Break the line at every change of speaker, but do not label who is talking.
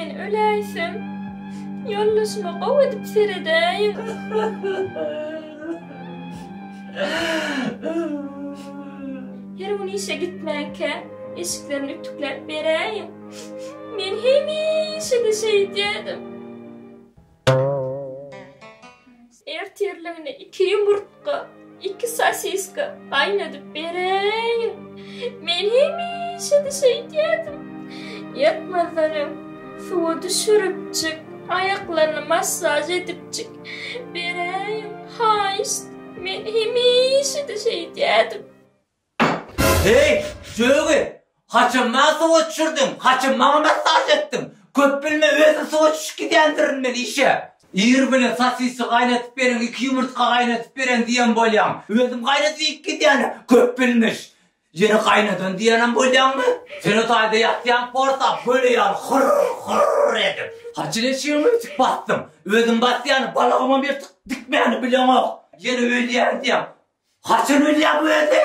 Men öläýsem, ýoldaşyma gowy edip seredäýiň. Her gün işe gitmänkä, eşiklerini ütükläp beräýiň. Men hemişe-de şeýdýärdim. Ertirligine iki ýumurtga, iki sosiska gaýnadyp beräýiň. Men hemişe-de şeýdýärdim. Ýatmazdan öň suwa düşüripjik, aýaklaryny massaž edipjik beräýiň, haýyşt. Men hemişe-de şeýdýärdim.
Heý, jögi! Haçan maňa suwa düşürdiň? Haçan maňa massaž etdiň? Köp bilme, özüm suwa düşüp gidýändirin men işe. Ir bilen sosisli gaýnatyp beriň, iki ýumurtga gaýnatyp beren diýen bolýaň. Özüm gaýnadyp iýip gidýän. Köp bilmiş. Ýene gaýnadan diýenem bolýaňmy? Sen o taýda ýatýaň porsap, göle ýaly hyrr-hyrr edip. Haçan eşigimi ütük basdyň? Özüm basýan, balagymam ýyrtyk dikmäni bileňok. Ýene ölýän diýýäň. Haçan ölýär bu özi?